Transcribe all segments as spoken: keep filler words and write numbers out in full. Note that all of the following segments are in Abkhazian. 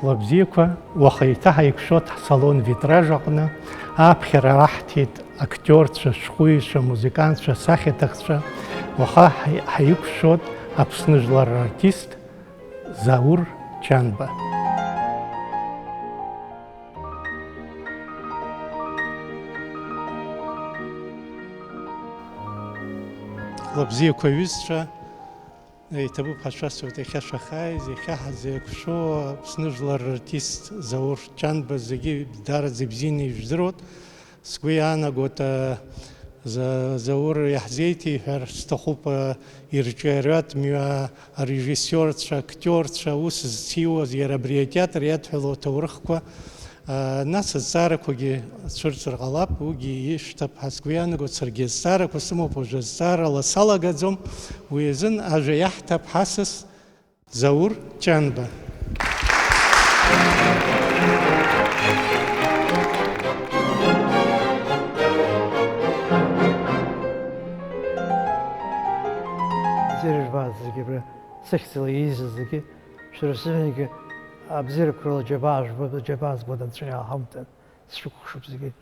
Хәлабзиақәа, уаха еиҭа ҳаиқәшәоит ҳсалон витраж аҟны, аԥхьара раҳҭеит актиорцәа, шәҟәыҩҩцәа, музыкантцәа, сахьаҭыхцәа. Уаха ҳаи-, ҳаиқәшәоит Аԥсны жәлар рартист Заур Ҷанба. Хәлабзиақәа, аҩызцәа, Иҭабуп ҳәа шәасҳәоит, иахьа шәахааиз, иахьа ҳазеиқәшәо Аԥсны жәлар рартист Заур Ҷанба зегьы даараӡа ибзианы ижәдыруеит. Сгәы иаанагоит, а, За-, Заур иаҳзеиҭеиҳәар сҭахуп, а, ирҿиаратә мҩа, арежиссиорцәа, актиорцәа, аус зҭиуаз, иара абри атеатр иадҳәало аҭоурыхқәа. Нас азҵаарақәагьы цәырҵыр ҟалап, уигьы ишәҭап ҳәа сгәы иаанагоит саргьы. Азҵаарақәа сымоуп уажәы, азҵаарала салагаӡом, уи азын ажәа иаҳҭап ҳасас Заур Ҷанба. Бзиара жәбаз зегьы, абра сыхьӡала ииз зегьы, шәара шәзыҳәангьы абзиарақәа рыла џьабаа жәбоит, џьабаа збоит, Анцәа иаҳамҭан. Сшәыкәхшоуп зегьы,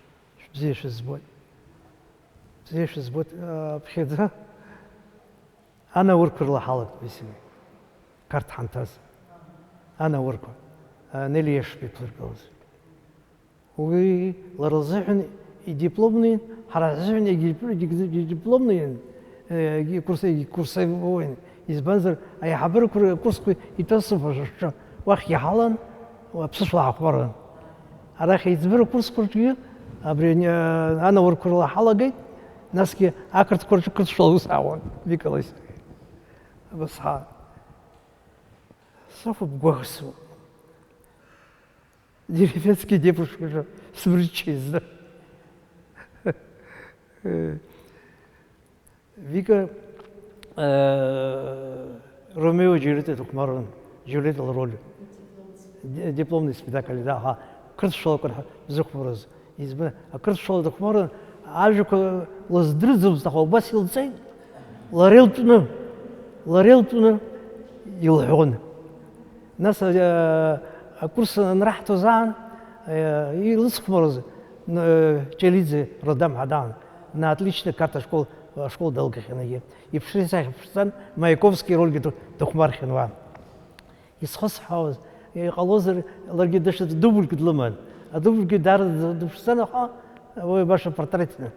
шәыбзиа шәызбоит. Бзиа шәызбоит, а, ԥхьаӡа анаурқәа рыла ҳалагт, бесими, Қарҭ ҳанҭаз. Анаурқәа, а, Нели Иашба иԥлыргылаз. Уи лара лзыҳәан идипломни, ҳара ҳзыҳәан егьи-, егьи-, идипломни, э, егьи курс-, егьи курсовоин. Избанзар, аиҳабырақәа ркурсқәа итәаз сыфашәа уахь иҳалан, аԥсышәала ҳахәмарран. Арахь аиҵбыра курсқәа рҿгьы абри, э, анаурқәа рыла ҳалагеит, насгьы ақырҭқәа рҿы қырҭшәала аус аауан, Викали сареи. Абас ҳа-, сахәыԥ гәаӷ сымоуп. Деревенский девушка же смрычизна. Вика, э, Ромео и Джульетта дыхәмарын, Джульетта лроль. Ди-, дипломный спектакль, да, ҳа, қырҭшәалақәа рҳа-, бзыхәмарыз. Избан, ақырҭшәала дыхәмарын, ажәақәа лыздырӡомызт, аха убас илҵеит, лара илтәны, лара илтәны илҳәон. Нас, э, акурс анраҳҭоз аан, э, илыцхәмарыз, н-, э, Ҷелиӡе Радам ҳәа даан, на отлично карта школ, ашкол далгахьан егьи. Иԥшри сахьԥшӡан, Маяковски ирольгьы ду-, дыхәмархьан уа. Исхысҳәаауаз, иҟалозар, ларгьы даҽа дубльк длыман. Адубльгьы даара д-, дыԥшӡан, аха уи баша портретны.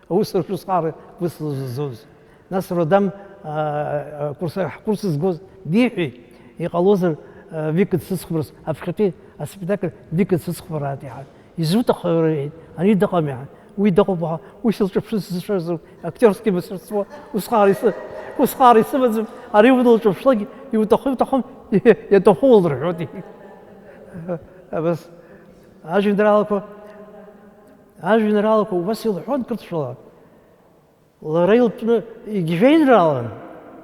Аус рҿы усҟаара ус лыззоз. Нас Радам, а, а, курс, ҳкурс згоз диҳәеит, иҟалозар, а, Вика дсыцхәмарц, аԥхьатәи аспектакль Вика дсыцхәмараат иаҳа. Изуҭаху, иҳәеит, ани дыҟами ҳәа. Уи дыҟоуп, аха ус илҿаԥшыз сзыцәшәазу, актиорски мастерство, усҟаара исы-, усҟаара исымаӡам, ари уналҿаԥшлак, иуҭаху, иуҭахым, иаҭаху улырҳәоит, иҳәеит. Абас, ажәеинраалақәа, ажәеинраалақәа убас илҳәон қырҭшәала. Лара илтәны егьжәеинраалан,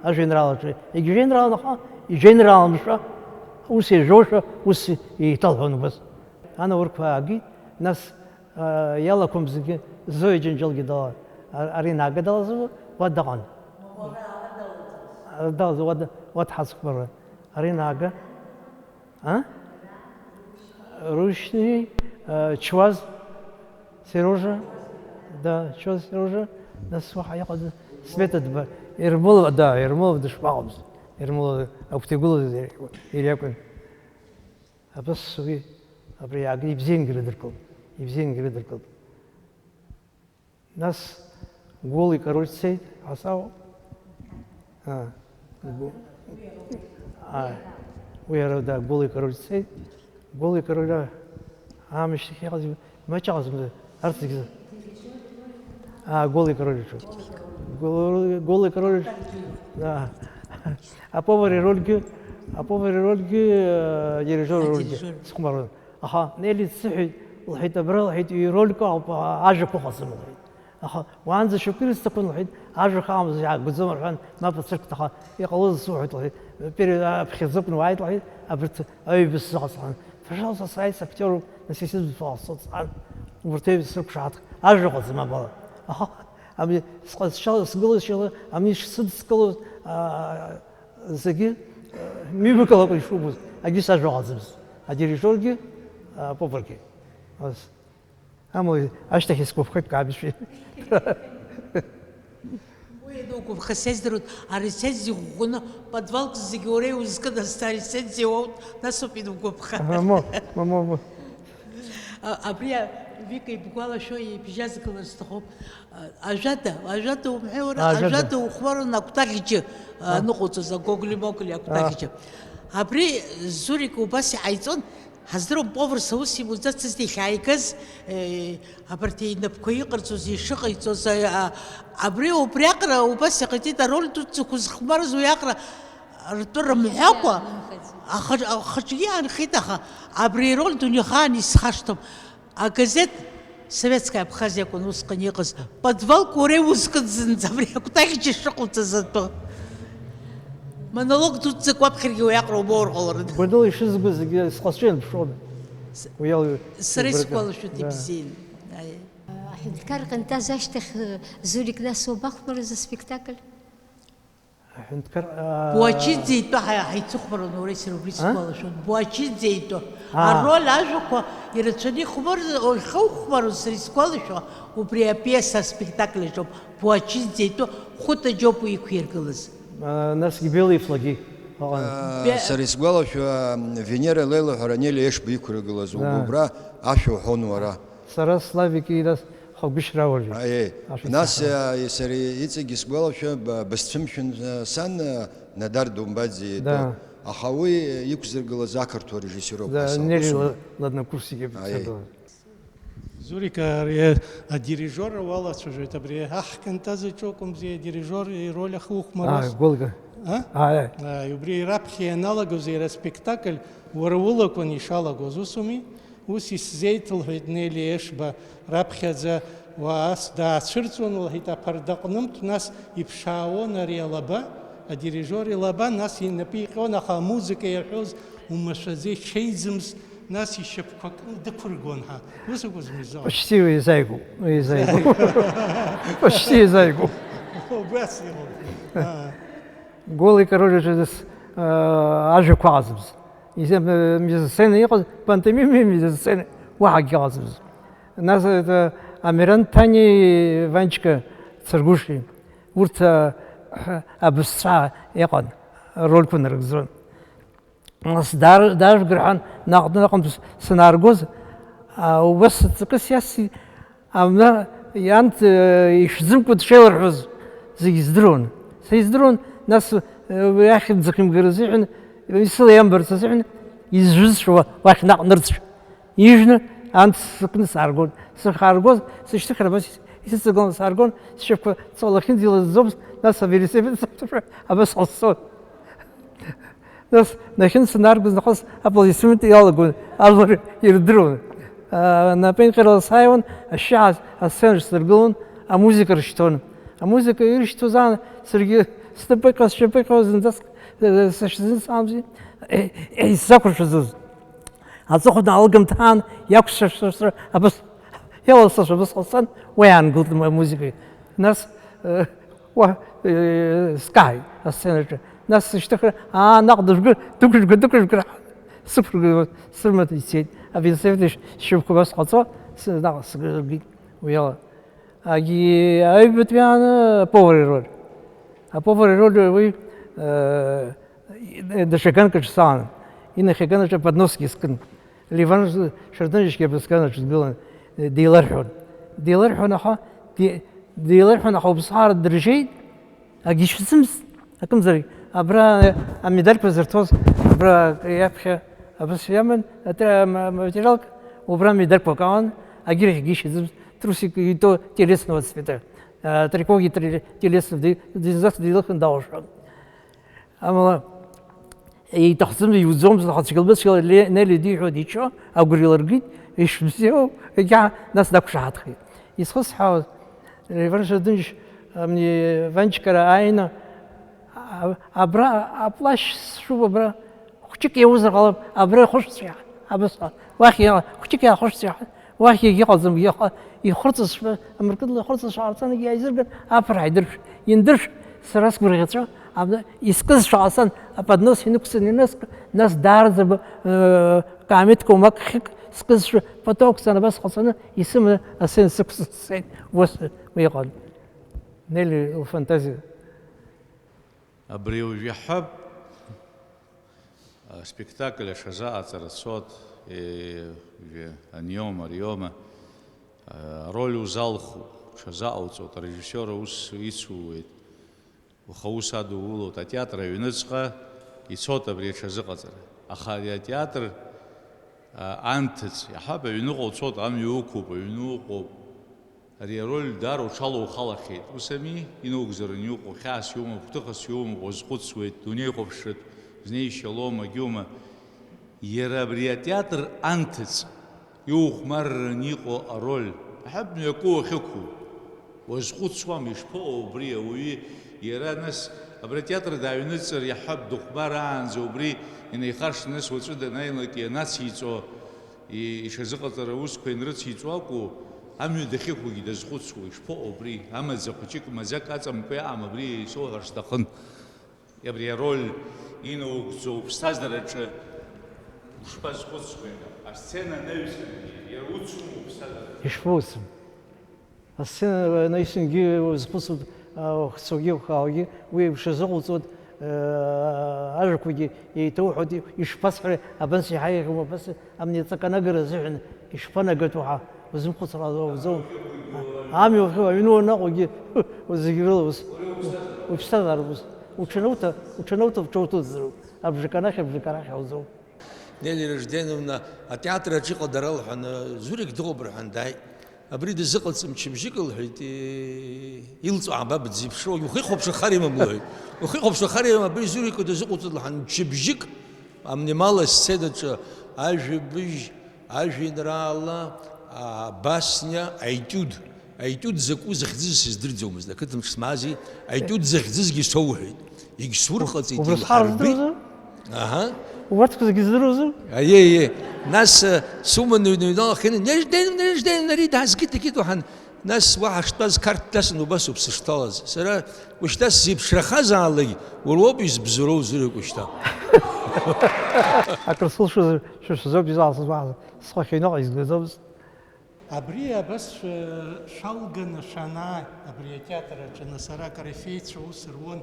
ажәеинраалаҿы егьжәеинраалан, аха ижәеинраалан мшәа, ус иажәошәа, ус еиҭалҳәон убас. Анаурқәа аагеит, нас, а, иалақәам зегьы, Зоиа Џьынџьалгьы дала, а-, ари наага далазу, уа даҟан. Ара далазу, уа д-, уа дҳацхәмаруан. Ари наага. А? Рушьни, э, Чуаз Сережа. Да, Чуаз Сережа. Нас уаҳа иҟаӡам. Света дба-, Ермолова, да, Ермолова дышԥаҟамыз. Ермолова агәҭа игылаз иара иакәын. Абас уи, абри иаагеит, ибзиангьы рыдыркылт. Ибзиангьы рыдыркылт. Нас Гәыла икороль дцеит, ҳасау. А, Гәы-, а, уи ара, да, Гәыла икороль дцеит. Гәыла икороль, а, аамышьҭахь иҟаз, маҷ аҟазма, арҭ зегьы. А, Гәыла икороль аҿы. Гәыла, Гәыла икороль аҿы. Да. Аповар ирольгьы, аповар ирольгьы, э, дирижер ирольгьы. Адирижер. Сыхәмаруан. Аха Нели дсыҳәеит, лҳәеит, абра, лҳәеит, ирольк ауп, а, ажәақәа ыҟаӡам, лҳәеит. Аха уаанӡа шьоукы ирысҭахын, лҳәеит, ажәа хаамыз иаагәаӡом рҳәан, мап ацәыркт, аха иҟалоз суҳәоит, лҳәеит, пере-, аԥхьаӡоуп, уааит, лҳәеит, абарҭ аҩбас сыҟаҵәҟьан. Пожалуйста, сааит, сактиоруп, нас исыдбфалсоит, сан, убарҭ аҩбас срықәшаҳаҭхеит, ажәа ыҟаӡам абала. Аха, ами, сҟазшьала, сгылашьала, ами, шсыдскылоз, аа, зегьы, э, мҩыбакалакәа ишубоз, агьыс ажәа ыҟаӡамызт, адирижиоргьы, аповаргьы. Ас. Амала, ашьҭахь исгәаԥхеит, кабишәи. Уи ианугәаԥха, сеиздыруеит, арецензиа ӷәӷәаны, подвалк зегьы уара иузкыдызҵа арецензиа уоут, нас ауп ианугәаԥха. Мамо, мамо, мамо. А, абри а, Вика ибгәалашәо ибжьазгалар сҭахуп. А, ажәада, ажәада умҳәеи уара, А, ажәада. Ажәада ухәмарын акәтаӷьџьы, а, А. Аныҟауҵоз, агогли-могли акәтаӷьџьы. А. Абри Зурик убас иҟаиҵон, ҳаздыруам, поварс аус имуӡацызт иахьааигаз, э, абарҭ инапқәа иҟарҵоз, ишыҟаиҵоз, а, а, абри убриаҟара убас иҟаиҵеит, ароль дуӡӡақәа зыхәмарыз уиаҟара ртәы рымҳәакәа, ахаҿ-, ахаҿгьы иаанхеит, аха абри ароль дунеихаан исхашҭуам. Агазеҭ Советская Абхазия акәын усҟан иҟаз, подвалк уара иузкыдзынӡа абри акәтаӷьџьа шыҟауҵаз атәы. Монолог дуӡӡак уаԥхьаргьы уиаҟара убаур ҟаларын. Гәаныла ишызбо зегьы сҟазшьа ианԥшуан. С-, уи ала сара игәра-, исгәалашәоит, да. Ибзиан. Аи. Аҳәынҭқар Кантаз ашьҭахь, э, Зурик, нас уабахәмарыз аспектакль? Аҳәынҭқар, аа, Буачиӡе итәы ҳа-, ҳаицыхәмаран, уара сара убри А? Сгәалашәон. Буачиӡе итәы. Аа. Ароль ажәақәа ирацәаны ихәмарыз, ихы ухәмарыз, сара исгәалашәо, убри апиеса аспектакль аҿоуп. Буачиӡе итәы Хәыта Џьопуа иқәиргылаз. Аа, насгьы Бела ифлагьы ыҟан. Аа, Бе- сара исгәалашәо, Венера леилаҳәара Нели Ешба иқәиргылаз, Да. Убра ашәа уҳәон уара. Сара Славики нас хагәышьра уажәы. Аиеи. Ашәа Нас, саҳауан. Э, сара иҵегьы сгәалашәа, б-, бысцәымшәан, э, сан, э, Надар Думбаӡе итәы. Да. Аха уи, э, иқәзыргылаз ақырҭуа режиссиор ауп, Да, нас Нели усума? Ла-, Ладнокурсики Аиеи. Бицадо. Зурик, ари, э, адирижиорра уалацәажәоит, абри аҳ Кантаз иҿы акәымзи адирижиор ироль ахы ухәмаруаз? А, Гәылга. А? Аиеи. Аи, убри раԥхьа ианалагоз иара аспектакль уара улакәын ишалагоз, усуми? Ус исзеиҭалҳәеит Нели Ешба, раԥхьаӡа уаас даацәырҵуан, лҳәеит, аԥардаҟнымтә, нас иԥшаауан ари алаба, адирижиор илаба, нас инапы иҟьон, аха амузыка иаҳәоз умашәаӡеит, шеиӡымз, нас ишьапқәа кны дықәыргон ҳәа. Ус акәызма изоуа? Почти еизааигәоуп, еизааигәоуп. Почти еизааигәоуп. Убас иҟоуп. Аа. Голик ароль аҿы нас, аа, ажәақәа ыҟаӡамызт. Изы, э, мизансцена иҟаз, пантомим мизансцена, уаҳа акгьы ыҟаӡамызт. Нас, это, Амиран Ҭани, Ванчка Царгәыши, урҭ, э, абызцәа иҟан, рольқәа нарыгӡон. Нас дар-, дажәгар ҳәа наҟ-наҟ санааргоз, а, убас ҵакыс иасит, Амна, иан, э, ишәзымкуа дшеиларҳәоз зегьы здыруан. Са издыруан, нас, э, уи ахьӡ ахьымгара азыҳәан, исыла иамбарц азыҳәан, изжәыз шәа уахь наҟ нырцә. Ижәны, анҭ сыкны сааргон. Сахьааргоз, сышьҭыхра абас ис-, исыҵагылан сааргон, сшьапқәа ҵаулахьынӡа илазӡомызт, нас авелосипед саԥсашәа абас ҟасҵон. Нас, нахьынсанаргоз нахыс аплодисмент иалагон, ажәлар ирдыруан. Аа, напеинҟьарала сааиуан, ашьшьыҳәа асценаҿ сдыргылон, амузыка ршьҭуан. Амузыка иршьҭуаз аан, саргьы снапы ҟьо, сшьапы ҟьо, зынӡаск, э, сашьзын саамзи, э, э, исзақәыршәаӡоз. Аҵыхәа даалгамҭаан, иақәсыршәсыршәсыр, абас, иаласыршәа абас ҟасҵан, уа иаангылт амузыка. Нас, э, Уа, э, скаҳаит асценаҿы. Нас сышьҭыхра, аа, наҟ дыжәгы, дықәыжәга, дықәыжәга, сықәыргылоит, сырма ицеит. Авелосипед ишьапқәа убас ҟаҵо, с-, наҟ сыргеит уи ала. Агьи аҩбатәи ааны аповар ироль. Аповар ироль уи, э, даҽа ганкаҿ салан. Инахьхьи аганаҿ аподносгьы скын. Леван Шардановичгьы абасгьы анаҿ дгылан, деиларҳәон. Деиларҳәон, аха де-, деиларҳәон, аха уԥсхара дыржьеит, агьы ишәзымст, акымзарак, абра амедальқәа зырҭоз, абра иаԥхьа абас иаман, атра-, ма-, материалк, убра амедальқәак аан, агьырахь агьы ишәзымст, трусик итәоу телесного цвета, а, трикогьы тре-, телесного, ди-, дизас дилыхын даалшон. Амала, иҭахӡам, иуӡомызт, аха цәгьалбыцәгьала Ле-, Нели диҳәо дичо, агәра илыргеит, ишыбзиоу, егьа, нас дақәшаҳаҭхеит. Изхысҳәаауаз, Леван Шардынович, ами, Ванчкара ааины, а-, абра аплашь сшәуп, абра хәҷык иаузар ҟалап, абра ихәышәтәхьан, абас, уахь иа-, хәҷык иаахәышәтәхьан, уахь егьыҟаӡам, иаха-, ихәырҵызшәа, амыркыдла ихәырҵызшәа ҟарҵан, егьи ааизырган, аԥырҳа идыршә-, индыршә, сара сгәырӷьаҵәа, абна, искызшәа ҟасҵан, аподнос инықәсын иныск, нас даараӡа б-, э, каамеҭк оумак хьык скызшәа, пату ақәҵан, абас ҟаҵаны, исыманы, асцена сықәсҵеит, ус уи иҟан. Нели лфантазиа. Абри уажә иаҳҳәап, аспектакль аҽазыҟаҵара цот, е, уажәы аниома, ариома, а, ароль узалху, уҽазыҟауҵоит, арежиссиор аус ицууеит, ухаус адулоит, атеатр аҩныҵҟа ицот абри аҽазыҟаҵара. Аха ари атеатр, а, анҭыҵ, иаҳҳәап, аҩныҟа уцот, амҩа уқәуп, аҩны уҟоуп. Ари ароль даара уҽалоухалахьеит. Ус ами, инаугӡараны иҟоу, хьаас иумоу, гәҭыхас иумоу, уазхәыцуеит, дунеихәаԥшратә знеишьа лоума, агьиума. Иара абри атеатр анҭыҵ, иухәмарраны иҟоу ароль, аҳәатә мҩаку уахьықәу, уазхәыцуам, ишԥаҟоу убри ауаҩы, иара, нас, абри атеатр дааҩныҵыр, иаҳҳәап, дыхәмараанӡа убри инеихаршҭны, нас уаҵәы данааилак ианациҵо, и-, иҽазыҟаҵара аусқәа ианрыциҵо акәу, амҩа дахьықәугьы дазхәыцуа, ишԥаҟоу абри, амаӡа хәыҷык маӡак аҵамкәа иҟам абри исоуҳәар сҭахын. Абри ароль инаугӡо уԥсҭазаараҿы ушԥазхәыцуеи? Асцена анаҩсангьы иара уцума уԥсҭазаараҿы? Ишԥауцым? Асцена анаҩсангьы узхәыцуеит, а, ухцәагьы ухааугьы, уи ушазыҟауҵоит, а, ажәақәагьы еиҭауҳәоит, ишԥасҳәари, абас иҳаиӷьума, абас Амни аҵаканагара азыҳәан ишԥанагатәу ҳәа узымхәыцыр ауӡом. Амҩа уахьыҟоу, аҩны уанаҟоугьы, зегь рыла ус, уԥсҭазаара ус. Уҽанауҭа, уҽанауҭа, уҽауҭозароуп. Абжак анахь, абжак арахь ауӡом. Нели Ражденовна атеатр аҿы иҟоу дара лҳәаны, Зурик дыҟоуп рҳәан дааит. Абри дазыҟаҵым мчыбжьык лҳәеит, и-, илҵуа аабаб дзеиԥшроу, ухихәаԥшуа хар имам лҳәеит. Ухихәаԥшуа хар имам, абри Зурик дазыҟаҵоит лҳәан, мчыбжьык Амнимал асценаҿы ажәабжь, ажәеинраала, абасниа, аетиуд. Аетиуд закәу захьӡыз сыздырӡомызт, ақыҭан ҿсмаази, аетиуд захьӡызгьы соуҳәеит. Егьсурҟаҵеит, убра схы илҳарбеит. Аҳа. Убарҭқәа зегьы здыруазу? Аиеи, аиеи. Нас, э, суманы ҩныҩналахьан, Нежден, Нежден, ари даазгеит, егьит уаҳан. Нас уаҳа штәаз қарҭ дасын убасоуп сышҭалаз. Сара ушьҭа сзеиԥшрахазаалак, уара уоуп избзоуроу зырҩук ушьҭа. Акыр сылшозар, шәа шәзоуп изаалсыз уаҳа схы ахьыҩнаҟа изгаӡомызт. Абри абас шәа-, шәалганы шәанааи, абри атеатр аҿы, нас ара акорифеицәа ус руан.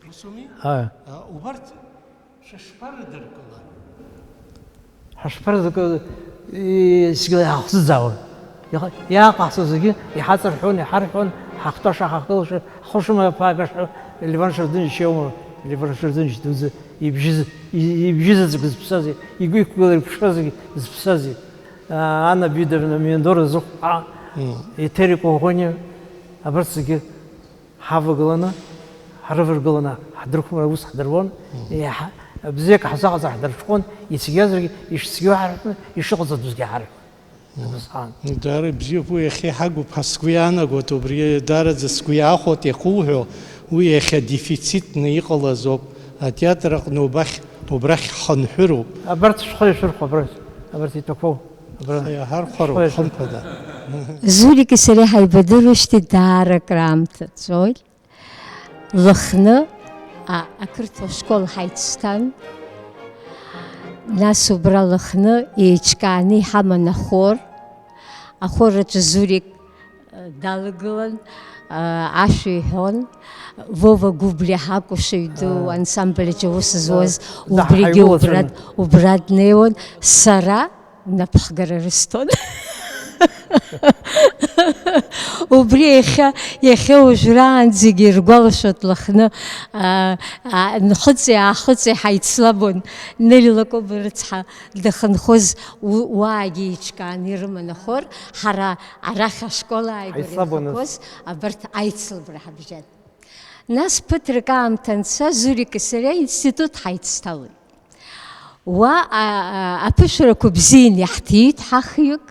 Усуми? Ааи. А, убарҭ Шәышԥарыдыркылар? Ҳашԥарыдыркылар, зегьы иаҳхӡыӡаауан. Иаҟ-, иааҟаҳҵо зегьы иҳаҵарҳәон, иҳарҳәон, ҳахәҭаша, ҳахылаша, ҳхәышәыма ԥаагаша, Леван Шардынович иоума, Леван Шардынович дуӡӡа ибжьы з-, и-, ибжьы заҵәык зыԥсази, игәы иқәгылара иԥшра зегьы зыԥсази, а, Анна Бедовна Миндора зыхәԥҳа, Мм. Еҭери Коӷониа, абарҭ зегьы Ҳавагыланы, ҳрываргыланы ҳдрыхәмар, аус ҳдыруан, Мгм. Еиҳа бзиак ҳзаҟаҵар ҳдырҽхәон, ицәгьазаргьы ишцәгьоу ҳарҳәон, ишыҟаҵатәызгьы ҳарҳәон. Мгм. Убасҟан. Даара ибзиоуп, уи иахьа иҳагуп ҳәа сгәы иаанагоит, убри даараӡа сгәы иаахәоит иахуҳәо, уи иахьа дефицитны иҟалаз ауп, атеатр аҟны убахь, убрахь ҳхынҳәыроуп. Абарҭ шәхы ишәырхәа, абарҭ, абарҭ итәақәоу. Абра. Иаҳархәароуп, хымԥада. Зурики сареи ҳаибадыруашьҭи даара акраамҭа ҵуеит. Лыхны, а, ақырҭуа школ ҳаицҭан. Нас убра Лыхны еиҿкааны иҳаман ахор. Ахор аҿы Зурик, а, далагылан, а, ашәа иҳәон. Вова Гәыблиа ҳакәашаҩ ду Аа. ансамбль аҿы аус зуаз, Да, убригьы ҳаиулацәаны. убра, убра днеиуан. Сара Напхгара рысҭон. Убри иахьа, иахьа уажәраанӡагьы иргәалашәоит Лыхны, а, а, нхыҵи аахыҵи ҳаицлабуан. Нелли Лакоба рыцҳа дахьынхоз у-, уаагьы еиҿкааны ирыман ахор, ҳара арахь ашкол ааигәара Ҳаицлабуан нас. инхақәоз абарҭ аицлабра ҳабжьан. Нас ԥыҭрак аамҭа анца, Зурики сареи аинститут ҳаицҭалеит. Уа, а, а, аԥышәарақәа бзианы иаҳҭиит ҳахҩык,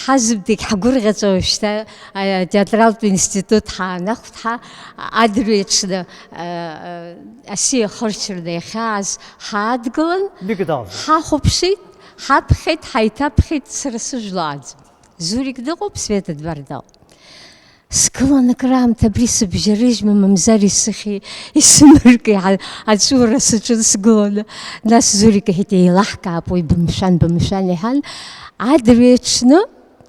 Ҳазмҭеит, ҳгәырӷьаҵәа уажәшьҭа, а, атеатралтә институт ҳаанахәҭ ҳа, адырҩаҽны, а, а, асиа хырчарны иахьааз ҳаадгылан, Бигдал. Ҳахәаԥшит, ҳаԥхьеит, ҳаиҭаԥхьеит сара сыжәлааӡ. Зурик дыҟоуп, Света дбар дыҟоуп. Сгылан акраамҭа абри сыбжьарыжьма, мамзар исыхьи, исымырки, ҳа-, аҵәуара саҿын сгыланы. Нас Зурик иҳәеит, еилаҳкаап уи, бымшәан, бымшәан, иҳәан. Адырҩаҽны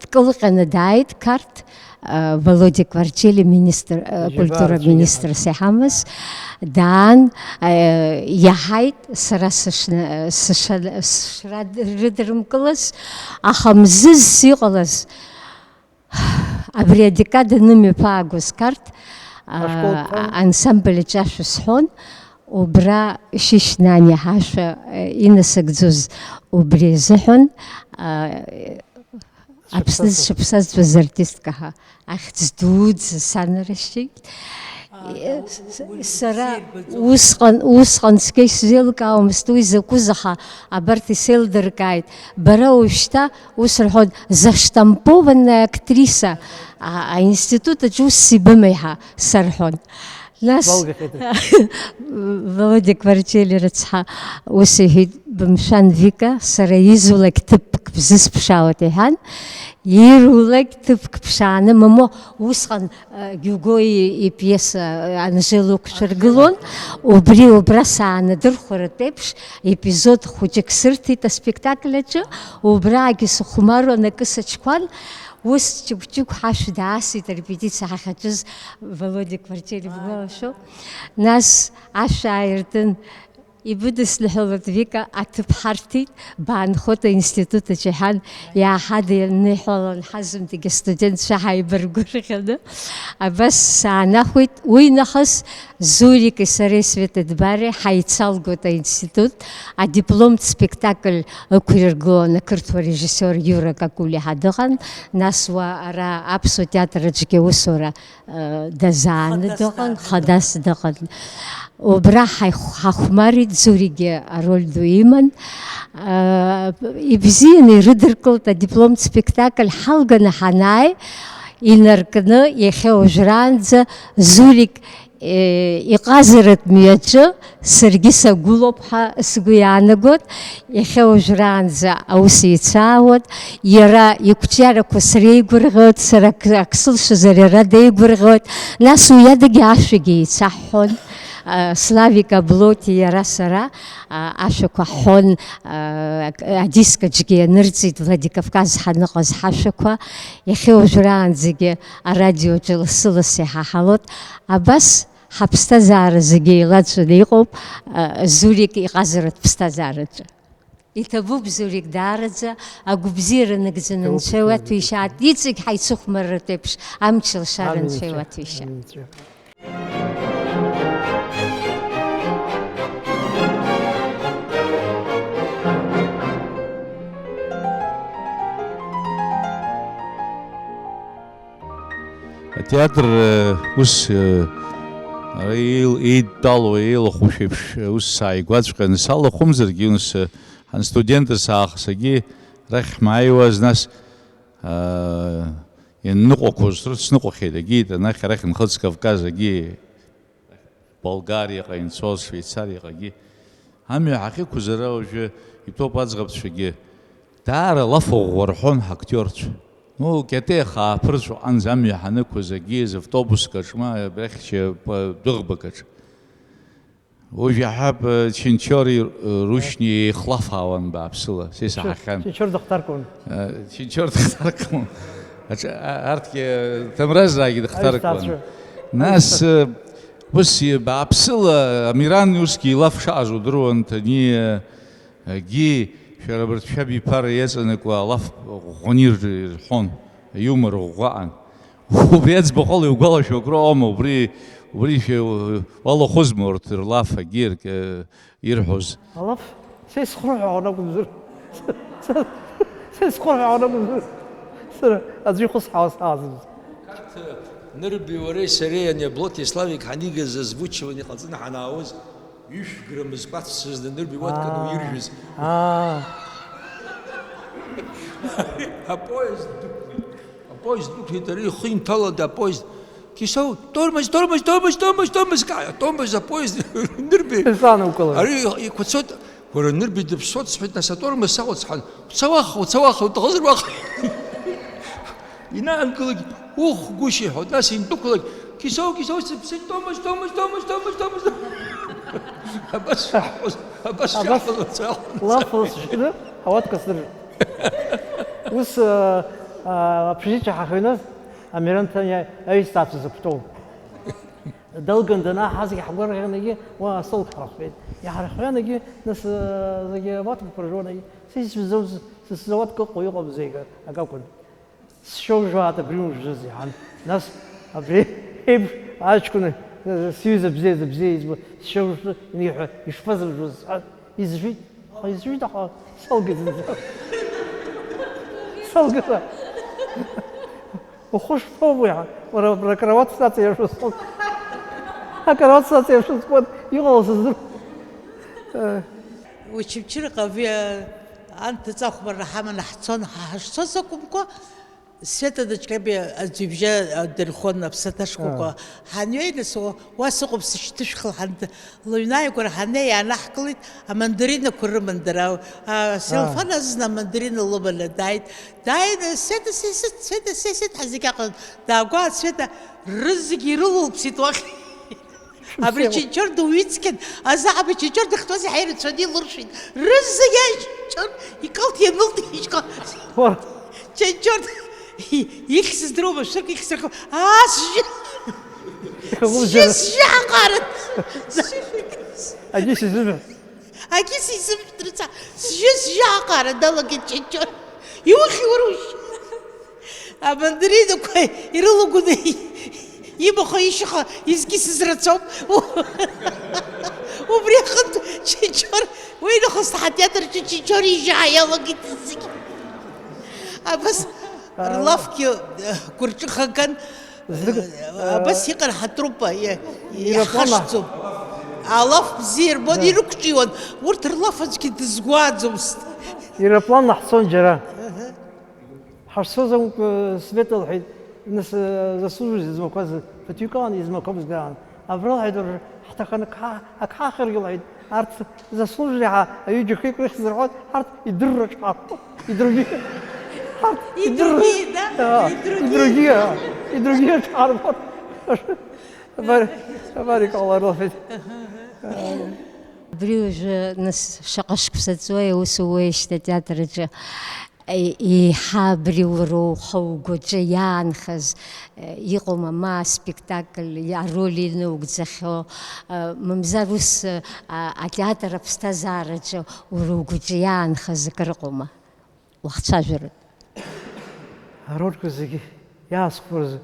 дкылҟьаны дааит Қарҭ, а, Володя Кварчели, министр, а, Џьабаа культура рацәа министрс иҳамаз, даан, а, иаҳаит, сара сышна-, сыша-, сышрыдырмкылаз, аха мзызс иҟалаз, абри адекада нымҩаԥаагоз Қарҭ, а, Ашкол дҭан. Ансамбль аҿы ашәа сҳәон, убра Шьышьнани ҳашәа, а, инасыгӡоз убри азыҳәан, а, Аԥсны зшыԥсазтәыз артистка ҳәа ахьӡ дуӡӡа санарышьҭит. Сара усҟан, усҟан цқьа исзеилкаауамызт уи закәыз, аха абарҭ исеилдыркааит. Бара уажәшьҭа ус рҳәон, заштампованная актриса, а, аинститут аҿы ус ибымеи ҳәа сарҳәон. Нас Володя Кварчели рыцҳа ус иҳәеит, бымшәан, Вика, сара изулак ҭыԥк бзысԥшаауеит, иҳәан, ирулак ҭыԥк ԥшааны, мамоу, усҟан, э, Гиуго и-, ипиеса, э, Анжела ықәшәыргылон, убри убра саанадырхәаратә еиԥш, епизод хәыҷык сырҭеит аспектакль аҿы, убраагьы сыхәмаруан, акы саҿқәан, ус ҷыгә-ҷыгә ҳашә даасит арепетициа ҳахьаҿыз Володя Кварчели бгәалашәо. Нас ашә ааиртын, ибыдысныҳәалоит, Вика, аҭыԥ ҳарҭеит, баанхоит аинститут аҿы, иҳәан, иааҳада ианыҳәалан, ҳазымдагьы астудентцәа ҳаибаргәырӷьаны. Абас саанахәеит, уи нахыс Зурики сареи Света Дбареи ҳаицалгоит аинститут, адипломтә спектакль ықәиргылон ақырҭуа режиссиор Иура Какулиа ҳәа дыҟан, нас уа ара аԥсуа театр аҿгьы аусура, э, дазааны дыҟан, хадас дыҟан. Убра ҳаих-, ҳахәмарит, Зуригьы ароль ду иман. Э, ибзианы ирыдыркылт адипломтә спектакль, ҳалганы ҳанааи, инаркны, иахьа уажәраанӡа Зурик Е, иҟазаратә мҩаҿы саргьы сагәылоуп ҳәа сгәы иаанагоит. Иахьа уажәраанӡа аус еицаауеит. Иара иқәҿиарақәа среигәырӷьоит, сара ак, ак сылшозар иара деигәырӷьоит. Нас уи адагьы ашәагьы еицаҳҳәон. А, Славик Аблоти иара сара, а, ашәақәа ҳҳәон, а, ак, адискаҿгьы ианырҵеит Владикавказ ҳаныҟаз ҳашәақәа. Иахьа уажәраанӡагьы арадиоҿы лассы-лассы иҳаҳалоит. Абас ҳаԥсҭазаара зегьы еилаҵәаны иҟоуп, а, Зурик иҟазаратә ԥсҭазаараҿы. Иҭабуп, Зурик, даараӡа агәабзиара нагӡаны Анцәа иуаҭәеишьаат, иҵегь ҳаицыхәмарратә еиԥш амч лшара Анцәа иуаҭәеишьаат. Атеатр, э, ус, э, ара еил-, еидтәалоу, еилахәушәа еиԥш, э, ус сааигәаҵәҟьаны салахәымзаргьы, ус, э, ҳанстудентыз аахыс агьи арахь ҳмааиуаз, нас, э, ианныҟәақәоз срыцныҟәахьеит, агьи, анахь арахь Нхыҵ Кавказ, агьи, Болгариаҟа инцоз, Швеицариаҟагьы амҩа ҳахьықәыз ара уажәы иҭәоуп аӡӷабцәагьы. Даара лаф ӷәӷәа рҳәон ҳактиорцәа. Ну, Кьатеиах ааԥырҵәҟанӡа амҩа ҳанықәыз, агьиз автобуск аҿы, ма абрахьча дәыӷбак аҿы. Уажә иаҳҳәап, Чынчори Рушьни еихлафаауан бааԥсыла, са исаҳахьан. Чынчор дыхҭаркуан. Э, Чынчор дыхҭаркуан. Аҿ-, а-, арҭгьы, Ҭамразаагьы дыхҭаркуан. Аҩсҭаацәа. Нас, э, ус, э, бааԥсыла, Амиран усгьы илаф шаҟаз удыруан, Ҭаниагьы, шәара абарҭ шәабиԥара иаҵанакуа алаф ӷәӷәаны ир-, ирҳәон, аиумор ӷәӷәаан. Убри аӡбахәала иугәалашәо акроума, убри, убри шәа-, уалахәызма урҭ рлаф агьи, э, ирҳәоз. Алаф, са исхырҳәаауан акәымзар. Са, са исхырҳәаауан акәымзар. Сара аӡәы ихысҳәаауаз саазымз. Нырби уареи сареи ани Аблоти Славик ҳанигаз озвучивание ҟаҵаны ҳанаауаз, ҩышә грамм зкәац сызны Нырби уатканы Аа. уиржәыз. Аа. Апоезд дықәлеит. Апоезд дықәлеит, ари ихы инҭалада апоезд. Кисоу, тормоз, тормоз, тормоз, тормоз, тормоз, ка-, тормоз, апоезд нырбеи. Исанукылоит. Ари иқәацот, уара нырбеи дыԥсуат, сҳәеит, нас атормоз саҟәыҵ ҳәан. Уца уаха, уца уаха, уҭахызар уаха. Инаанкылогь, ух, гәышьа иҳәот, нас индәықәлогь, кисоу, кисоу, сыԥсит, тормоз, тормоз, тормоз, тормоз, тормоз. Абас шаҳҳәоз, абас Абас шаҳҳәоз, уца уаха. Лаф ласшьны, ҳауаҭәк асдырыр. Ус, а, а, аԥшьынҩажәи ҳахьыҩназ, Амиран Ҭаниа аҩсҭаацәа зықәтәоу. Далган данааҳа, зегьы ҳгәырӷьанагьы, уа астол ҳархәеит. Иҳархианагьы, нас, а, зегьы ауаҭәақәа ржуанагьы, са исзауз, са сзауаҭәк ыҟоу иҟамзи, акакәын. Сшьоужьуаат абри умжәыз, иҳәан. Нас абри еиԥш аҷкәын, сҩыза бзиа, бзиа избо, сшьоужьтәы иниҳәа, ишԥазымжәыз, сҳәан, изжәит, аха изжәит, аха салгеит зынӡа. Салгеит. Ухәы шԥоубо, иҳәан, уара, уара акаруаҭ снаҵаиршәыз, акаруаҭ снаҵаиршәыз, сҳәан, иҟало сыздырам. Очамчыраҟа ави, анҭыҵ ахәмарра ҳаманы ҳцон, ҳа ҳашцоз акәымкәа, Света Даҷкаби аӡҩыбжьа дырхон аԥсаҭа шкәакәа. Аа. Ҳанҩеи, нас, уа, уа сыҟоуп, сышьҭышәхыл, ҳан-, лыҩнааигәара ҳаннеи, иаанаҳкылеит, амандаринақәа рыман дара. А, селфан, аа, азна амандарина лыманы дааит. Дааины, Света, сесит, Света, сесит, ҳа зегь аҟны даагәаан, Света, рызегь ирылылԥсит уахь. Абри Чынчор ду уицқьан, азаҳаба Чынчор дахьтәаз иаҳа ирацәаны илыршәит. Рызегь аи Чынчор икылт ианылт ишьха. Уа. Чынчор ихьӡ здыруама, шәырк ихьӡ рхы. Аа, сжьы. Ихагәылжьара. Сжьы, сжьы аҟара. Агьы сизымҳәа. Агьы сизымҳәа, сжьы, сжьы аҟара далагеит Чынчор. Иухьи урушь? Амандаринақәа ирылагәаны имаха ишьха изкьысыз рацәоуп. Убри аҟынтә Чынчор, уи нахыс ҳатеатр аҿы Чынчор ижьаа иалагеит зегьы. Абас рлафгьы, э, гәырҿыхаган, знык, э, абас иҟан ҳатруппа, иа-, ирапана иаҳхашҭӡом. Алаф бзиа ирбон, да, ирықәҿиуан. Урҭ рлаф аӡәгьы дызгәааӡомызт. Ирпланла ҳцон џьара. Аҳа. Ҳашцоз акәымкәа, Света лҳәеит, нас, э, заслуженный измақәаз, ԥыҭҩык аан измақәамыз даан. Абра лҳәеит, уара ҳҭаханы ак ҳа-, ак ҳахаргьы лҳәеит. Арҭ заслуженный ҳәа аҩыџьа хҩык рыхьӡ рҳәоит, ҳарҭ идырраҿ ҳарҭ, идруги. Ҳарҭ идырра-, идруги, да? А, идруги. Идруги, а, идруги аҿ ҳарбоит. Абар, абар иҟалар лҳәеит. Абри уажәы, нас, шаҟа шықәса ҵуеи аус ууеижьҭеи атеатр аҿы? Еиҳа абри уара ухы угәаҿы иаанхаз, э, иҟоума, ма аспектакль, ароль инаугӡахьоу, э, мамзар ус, э, а-, атеатр аԥсҭазаараҿы уара угәаҿы иаанхаз акыр ыҟоума? Уахцәажәаратә. Арольқәа зегьы иаасхәарыз,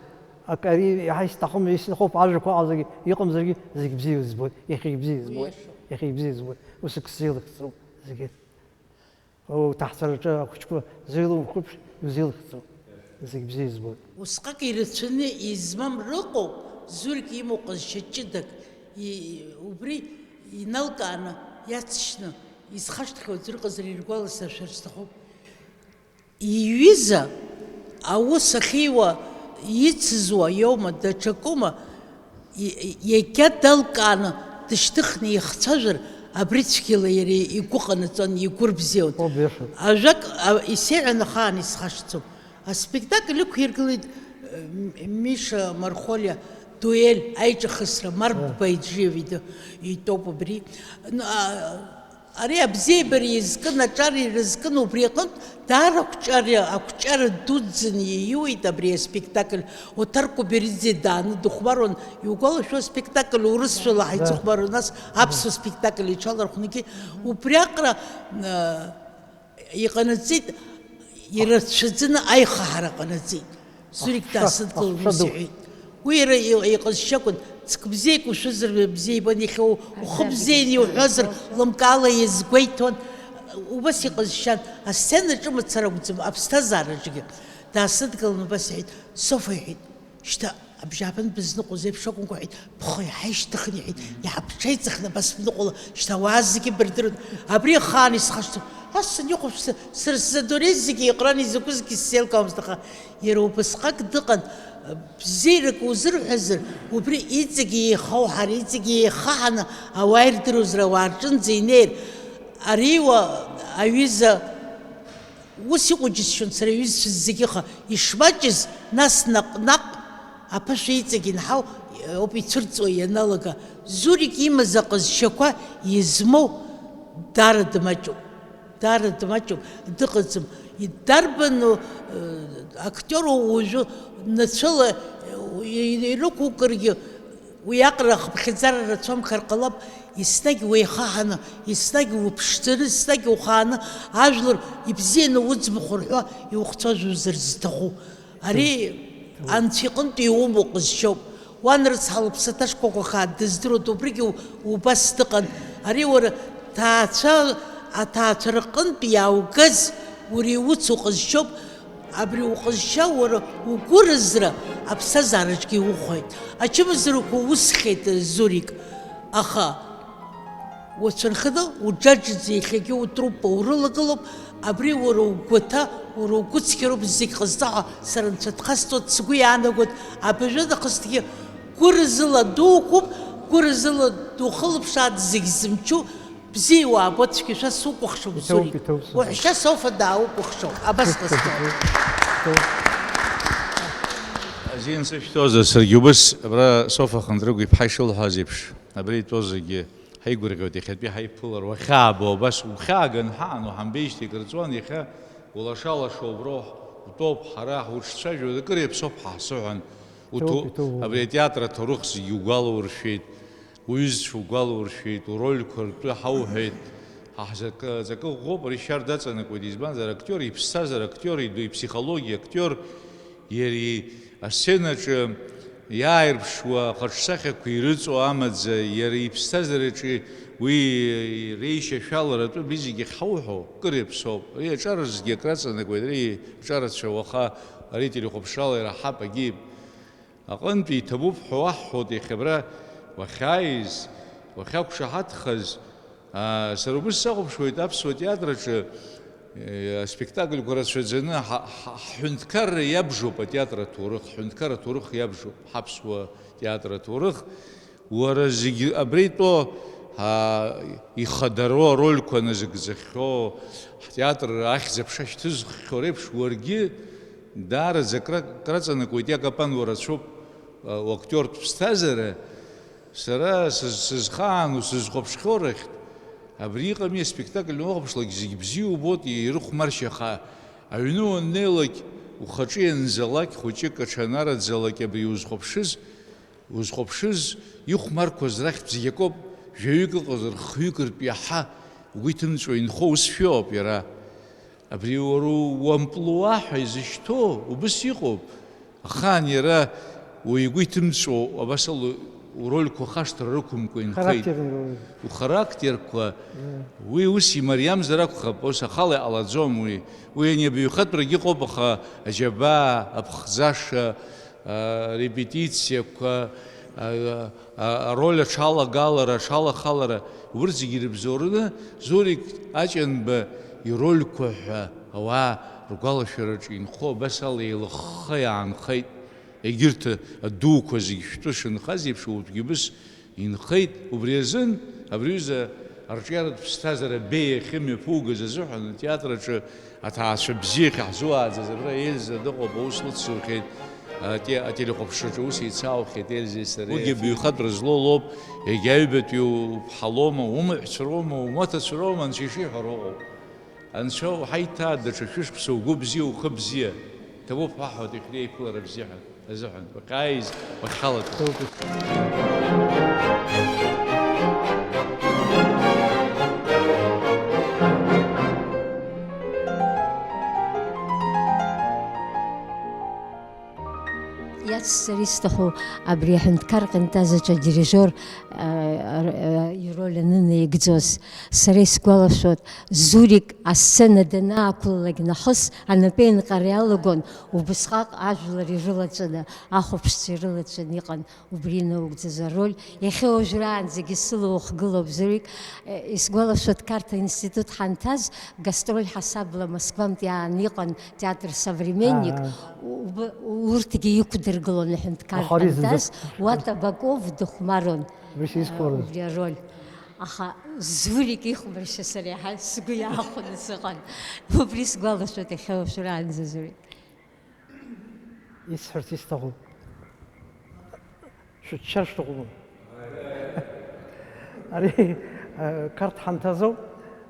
акы ари иаҳа исҭахым, исҭахуп, ажәақәа аҟазаргьы, иҟамзаргьы, зегь бзиа избоит, иахьагь бзиа избоит, уиашоуп, иахьагь бзиа избоит. Ус ак сзеилыхҵроуп зегьы. Уҭаацәараҿы ахәыҷқәа зеилумхәыԥш, иузеилыхҵроуп. Зегь бзиа избоит. Усҟак ирацәаны измам рыҟоуп, зурик имоу ҟазшьа ҷыдак. И-, убри иналкааны иацшьны изхашҭхьоу аӡә рыҟазар иргәаласыршәар сҭахуп. Иҩыза аус ахьиуа ицызуа иоума, даҽакума, и-, и-, иагьа далкааны дышьҭыхны ихцәажәар, абри цәгьала иара игәы ҟанаҵон, игәы рбзиан. Убриашоуп. Ажәак, а, исеиҳәан ахаан исхашҭӡом. Аспектакль ықәиргылеит, э, М-, Миша Мархолиа, дуель, аиҿахысра, Марк, ыы, Байџьиа иду-, итәоуп абри. Н-, а, Ари абзиабара изкын, аҿар ирызкын, убри аҟынтә даара ақәҿиара, ақәҿиара дуӡӡаны ииуеит абри аспектакль. Оҭар Кәыбериӡе дааны дыхәмаруан, иугәалашәо аспектакль урысшәала, да, ҳаицыхәмаруан, нас аԥсуа спектакль иҽалархәнагьы. Убри аҟара, а, иҟанаҵеит, ирацәаӡаны аихаҳара ҟанаҵеит. Зурик аҳәса, даасыдгыланы аҳәса ус ду. Иҳәеит. Уи иара и-, иҟазшьа акәын, ҵык бзиак ушәызар бзиа ибон, иахьа у-, ухы бзианы иуҳәозар, лымкаала иазгәеиҭон. Убас иҟазшьан, асценаҿы мацара акәӡам, аԥсҭазаараҿгьы. Даасыдгылан убас иҳәеит, Софа, иҳәеит, шьҭа Абжьааԥнытә бызныҟәоз еиԥш акәымкәа, иҳәеит, бхы иаҳа ишьҭыхны, иҳәеит, иаҳа бҽеиҵыхны абас бныҟәала, шьҭа ауаа зегьы бырдыруан. Абри ахаан исхашҭып. Ас санихәаԥш, сара сзы адунеи зегьы еиҟаран, изакәызгьы сзеилкаауамызт, аха иара убасҟак дыҟан, бзиарак узырҳәазар, убри иҵегь еихауҳар, иҵегь еихаҳаны ауаа ирдыруазар, ауаа рҿынӡа инеир, ари уа аҩыза Ус иҟоу џьысшьон сара иҩызцәа зегьы, аха ишмаҷыз, нас наҟ-наҟ аԥышәа иҵегь инҳау ауп ицәырҵуа ианалага. Зурик имаз аҟазшьақәа измоу даара дмаҷуп, даара дмаҷуп, дыҟаӡам. Дарбану, э, актиор уажәы нацәала, э, ирықәукыргьы, Уи аҟара ахыԥхьаӡара рацәамхар ҟалап, еснагь уеихаҳаны, еснагь уԥшӡаны, еснагь ухааны, ажәлар ибзианы уӡбахә рҳәо иухцәажәозар зҭаху. Ари Анцәа иҟынтә иумоу ҟазшьоуп. Уан рыцҳа лыԥсаҭа шкәакәа хаа дыздыруеит, убригьы у-, убас дыҟан. Ари уара ҭаацәа, аҭаацәа рҟынтә иааугаз уара иуцу ҟазшьоуп. Абри уҟазшьа уара угәыразра аԥсҭазаараҿгьы иухәоит. Ачымазарақәа усхьеит, Зурик, аха уацәынханы уџьаџьаӡа иахьагьы утруппа урылагылоуп, абри уара угәаҭа, уара угәыцқьароуп зегь ҟазҵо ҳәа сара анцәа дхасҵоит, сгәы иаанагоит, абыржәы нахысгьы гәыразыла дуқәоуп, гәыразыла духылаԥшааит зегь зымчу, Бзиа уаабо, цәгьашәа сукәыхшоуп, Иҭоуп, Зурик. Иҭоуп, Зурик. Уаҳәшьа Софа даукәыхшоуп. Абас ҟасҵоит. Иҭоуп. Азин сышәҭозар, саргьы убыс, абра Софа Хындрыгә-иԥҳа ишылҳәаз еиԥш, абри итәоу зегьы ҳаигәырӷьоит, иахьатәи ҳаиԥылара уахьаабо, абас угәхьааган ҳаан, уҳамбеижьҭеи акыр ҵуан, иахьа улаша-лаша уброуҳ утәоуп, ҳара ҳуҿцәажәоит, акыр иаԥсоуп ҳа ҳзыҳәан, уҭоу-, Иҭоуп, иҭоуп. Абри атеатр аҭоурых зегьы угәалауршәеит. Уҩызцәа угәалауршәеит, урольқәа ртәы ҳауҳәеит. Ҳа ҳзакы, аҵакы ӷәӷәоуп, ари шьа рдаҵанакуеит, избанзар, актиор иԥсҭазаара, актиор иду, иԥсихологиа, актиор иара асценаҿы иааирԥшуа ахаҿсахьақәа ирыҵоу амаӡа, иара иԥсҭазаараҿы уи реишьашәаларатәы абри зегьы ахьҳауҳәо, кыр иаԥсоуп. Ари аҿар зегьы акраҵанакуеит, ари аҿарацәа уаха ари телехәаԥшрала ираҳап, агьи Аҟынтәи иҭабуп ҳәа уаҳҳәоит иахьа абра уахьааиз, уахьақәшаҳаҭхаз. Аа, сара убыс сахәаԥшуеит аԥсуа театраҿы, э, аспектакльқәа рацәаӡаны, ҳа-, ҳа-, ҳҳәынҭқарра иабжоуп атеатр аҭоурых, ҳҳәынҭқар аҭоурых иабжоуп, ҳаԥсуа театр аҭоурых. Уара зегь абра итәоу, аа, ихадароу арольқәа назыгӡахьоу, ҳтеатр ахьӡ-аԥша шьҭызххьоу реиԥш, уаргьы Даараӡа акра-, краҵанакуеит, иакапануа рацәоуп, а, уактиортә ԥсҭазаара. Сара сыз-, сызхаану, сызхәаԥшхьоу рахьтә, абри иҟами аспектакль уахәаԥшлак зегь бзиа убоит, ирыхәмаршьа, аха аҩны уаннеилак, ухаҿы ианӡалак, хәыҷык аҽанараӡалак абри узхәаԥшыз, Узхәаԥшыз ихәмарқәаз рахьтә зегь акоуп, жәаҩык ыҟазар, хҩык ртәы иаҳа угәы иҭымҵәо инхо усшәоуп иара. Абри уара уамплуа ҳәа изышьҭоу убыс иҟоуп. Ахаан иара уи игәы иҭымҵәо абас ала урольқәа хашҭра рықәымкәа инхеит. Характерный роль. Ухарактерқәа, Мм. Уи ус имариамзар акәхап, ус ахала иҟалаӡом уи. Уи ани абаҩхатәрагьы ыҟоуп, аха аџьабаа, аԥхӡаша, арепетициақәа, а, а, ароль аҽалагалара, аҽалахалара, урҭ зегьы ирыбзоураны, Зурик Аҷанба ирольқәа ҳәа ауаа ргәалашәараҿы инхо абас ала еилыхха иаанхеит. Егьырҭ адуқәа зегь шәтәы шынхаз еиԥш, урҭгьы убыс Инхеит. Убри азын абри аҩыза арҿиаратә ԥсҭазаара беиа ахьымҩаԥугаз азыҳәан атеатр аҿы аҭаацәа бзиа ахьаҳзуааӡаз абра Ельза дыҟоуп, аус лыцзурхьеит, ате-, ателехәаԥшраҿы аус еицааухьеит Ельзеи сареи. Уигьы абаҩхатәра злоу лоуп, егьа аҩбатәи уԥҳа лоума, умаҳәцәа роума, умаҭацәа роума, анцәа ишиҳәара уҟоуп. Анцәа уҳаиҭаа даҽа шәышықәса угәы бзиа, ухы бзиа. Ҭабуп ҳәа ҳәа иахьа аиԥылара бзиа ҳәа азыҳәан. Уахьааиз уахьҳалатәаз. Иацсҵар исҭаху абри аҳәынҭқар ҟьантазаҿы адирижиор, а, Ироль анынаигӡоз, сара исгәалашәоит, Зурик асцена данаақәлалак нахыс анапеинҟьара иалагон, убысҟак ажәлар ирылаҵәаны, ахәаԥшцәа ирылаҵәаны иҟан убри инаугӡаз ароль. Иахьа уажәраанӡагьы сыла ухгылоуп, Зурик. Исгәалашәоит, Қарҭ аинститут ҳанҭаз, гастроль ҳасабла Москвантә иааны иҟан театр Современник. Аа. Уб-, урҭгьы иқәдыргылон аҳәынҭқар Ахари ҳанҭаз, зынӡа. Уа Табаков дыхәмарон. Убри сизхәарыз. Убри ароль. Аха Зурик ихәмаршьа сара иаҳа сгәы иаахәаны сыҟан. Убри сгәалашәоит иахьа уажәраанӡа, Зурик. Исҳәарц исҭахуп. Шәыччар шәҭахума? Ари, э, Қарҭ ҳанҭазоуп,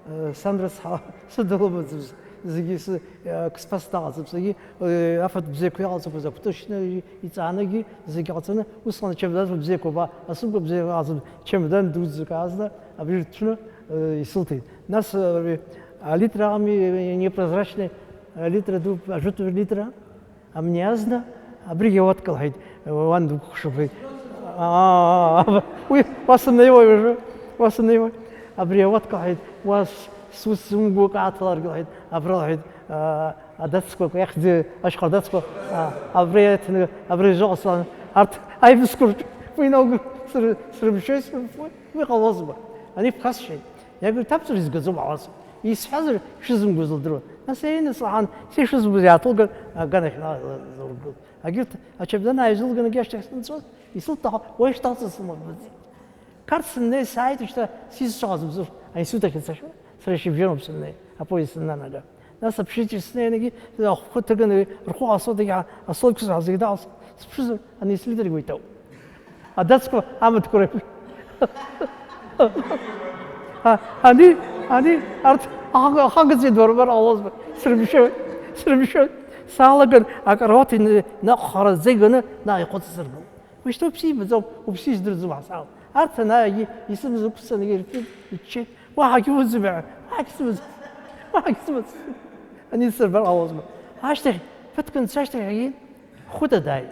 э, сан рыцҳа сыда лымаӡамыз, зегьы сы-, э, ксԥас даҟаҵап, зегьы, э, афатә бзиақәа иҟалҵақәаз акәты шьны, иҵаанагьы, зегьы ҟаҵаны, усҟан ачамадан бзиақәа ба, асумка бзиақәа ҟаҵаны, чамадан дуӡӡак аазны, абри рҭәны, э, исылҭеит. Нас, э, алитра ами, э, непрозрачный, алитра ду, ажәытә литра, амни азна, абригь ауаткалҳаит, э, уан дукәыхшоуп, ҳәа. Аа, уи, уа сымнеиуа уажәы, уа сымнеиуа. Абри ауаткалҳаит, уа с-, сус зымгәык ааҭаларгылҳаит, абра лҳәеит, аа, адацқәа, иахьӡи ашьха адацқәа, аа, абра иаҭаны, абра ижаҟасҵан, арҭ аибысқәа рҿы, уи наугәа сры-, срымшәои срымфои, уи ҟалозма. Ани ԥхасшьеит. Иага, иҭабҵар изгаӡом ҳәа уасҳәап. Исҳәазар, шәызымгоз лдыруан. Нас еины слаҳан, са ишызбоз иааҭылган, аганахь наҟ-, лыргылт. Агьырҭ ачамадан ааизылганы ашьҭахь сынцәоз, исылҭахо, уа ишьҭалҵаз сымбаӡеит. Қарҭ сыннеи сааит, шьҭа сизцәааз бзур, аинститут ахь сцашәа, сара шьыбжьаноуп сыннеи, апоезд сыннанага. Нас аԥшьынҵа снеинагьы, ахәқәа ҭыганы, рхәы ҟасҵо, дагьа-, асолқәа зегьы даалс, сыԥшызар, ани слидер игәеиҭоуп. Адацқәа амаҭқәа рыҩ. А, ани, ани, арҭ ахага-, ахагаӡа идурбар ҟалозма. Срымшәоит, срымшәоит. Салаган, акаруаҭ ин-, наҟ хараӡа иганы, наҟ ихәыцсыргылт. Уи шьҭа уԥсы имаӡам, уԥсы издырӡом ҳасал. Арҭ анааигьы исымаз ықәцаны ирфеит, иччеит. Уаҳагьы уӡбаҩ, уаҳагьы сымаӡам, уаҳагьы сымаӡам. Ани дсырбар ҟалозма. Ашьҭахь, ԥыҭк анца ашьҭахь егьи Хәыта дааит,